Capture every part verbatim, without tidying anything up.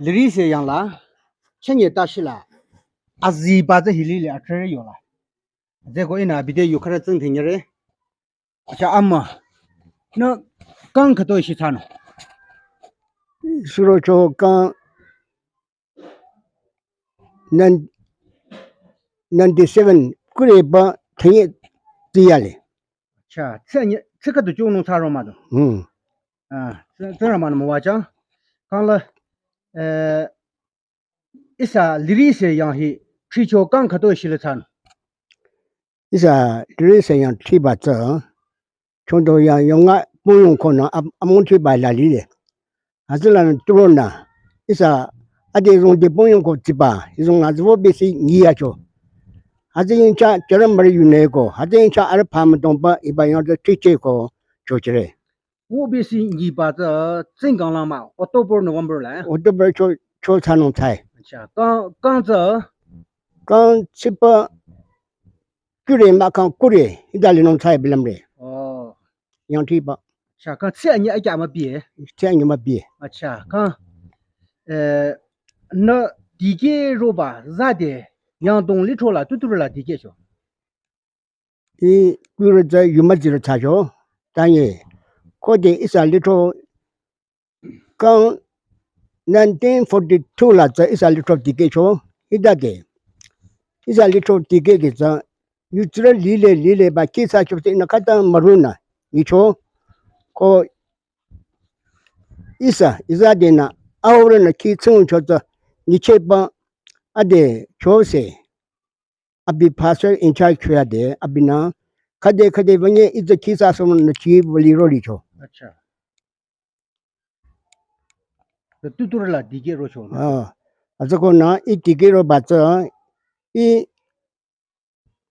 Liri se yang la, chenye ta shi la, azi ba ze hili le atre yo la. Ze ko ina bide yu khara tsing thing yare. Acha ama, na kang khato shi tsano. Suro cho kang nan-, ninety-seven kure ba thenye tiyale. Acha, tse nye, tse khato cho nung tsaro ma do. Hmm. Ah, tse, tse rama na mo wa cha. Kang la, eh, Ihsa liri se yang hi, thricho kang khato shile tsan. Ihsa liri se yang thriba tsü, chongdo yang yonga pongyong ko na am-, among thriba la lile. Hütsüla na turo na, ihsa ade zong de pongyong ko tsiba, izong na zwo besi ngi ya cho. Hütsü yin cha, charam mari yu ne ko, hütsü yin cha ara pa ma dong ba, iba yang de thriche ko, cho chire. Wo besi ngi ba tsü, tsing kang la ma, October, November la. October cho, cho tsa nung tsai. Acha, kang, kang tsü? Kang tsipa, kure ma kang kure, hita li nung tsai bilam re. Oh. Yang thriba. Acha, kang tsi anyi akya ma bie? Tsi anyi ma bie. Acha, kang, eh, na dike roba, za de, yang dong li cho la, tutu la dike cho. I kuru tsü yuma zira tsa cho, tanye. Khode ihsa litro kang nineteen forty-two la tsü ihsa litro dike cho, hita de. Ihsa litro dike ke tsü, yu tsira lile, lile ba kisa cho tsü ina khata maru na, ni cho. Ko ihsa, ihsa de na, aure na ki tsung cho tsü, ni che ba, ade cho se. Abi pastor in charge choya de, abi na, khade khade wanye itza kisa somo na chi wali ro li cho. Acha. Tutu la dike ro cho. Ah, aza ko na, i dike ro ba tsü, i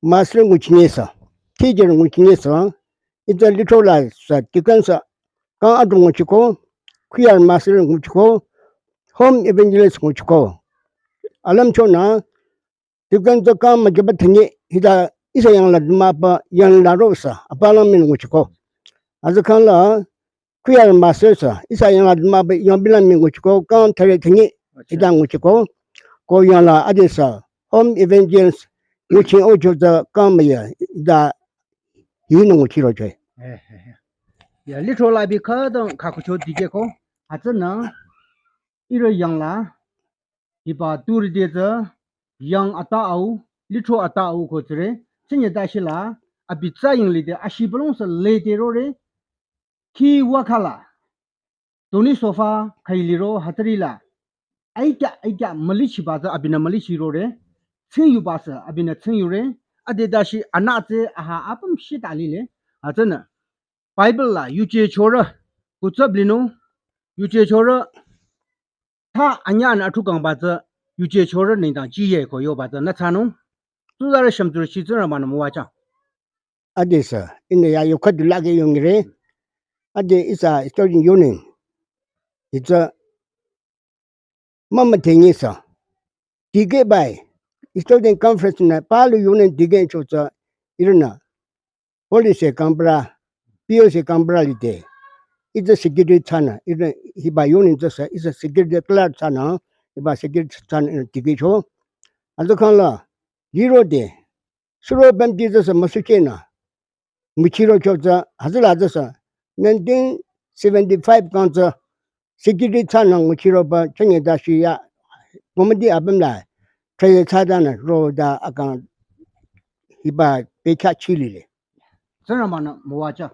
master ngu chinye sa, teacher ngu chinye sa, itza litro la sa, deacon sa, kang adu ngu chiko, choir master ngu chiko, home evangelist ngu chiko. Alam cho na, Deacon tsü kang ma jaba thenye, hita ihsa yang la duma pa yang la ro sa, apa lang min ngu chiko. Aza kang la, choir master sa, ihsa yang la duma pa yang bilang min ngu chiko, kang thare thenye, hita ngu chiko. Ko yang la ade sa, home evangelist, ngu chi o cho tsü kang ma ya, hita hi ngu chi ro cho. Eh, eh, eh. Ya, litro la bi kha dong kha ku cho dike ko, hütsü na, iro yang la, hiba turi de tsü, yang ata au, litro ata au ko tsire, tsinye ta shi la, abi tsa ying li de, ashi balong sa le de ro re, ki wa kha la, toni sofa, khai li ro, hatari la, ai kya, ai kya, mali chi ba tsü, abi na mali chi ro re, tsing yu ba sa, abi na tsing yu re, ade da shi, ana tse, aha, apam shi ta li le, a tsü na, Bible la yuje chorü kutsap linung, yuje chorü ta anya na athukang ba tsü yuje chorü nengdang jiye ko yo ba tsü na tsanung. Tuzarü sham tsurü shi tsurü ma na mo wa chang. Ade sa, ina ya yo khadu lage yo ngire. Ade ihsa student union. Itsa mama tengi sa. Dike bai, student conference na palu union dike cho tsü irna. Police kang pra, P O C kang pra li de. Itsa secretary tsana, irna hiba union tsü sa, itsa secretary clerk tsana, hiba secretary tsana irna dike cho. Aza kang la, liro de, suro bam di tsü sa masuche na. Nguchiro cho tsü, hütsüla tsü sa, nineteen seventy-five kang tsü, secretary tsana nguchiro ba, chanye da shi ya, committee apüm la, chaye tsada na, ro da akang, hiba, pecha chili le. Tsana ma na, mo wa cha.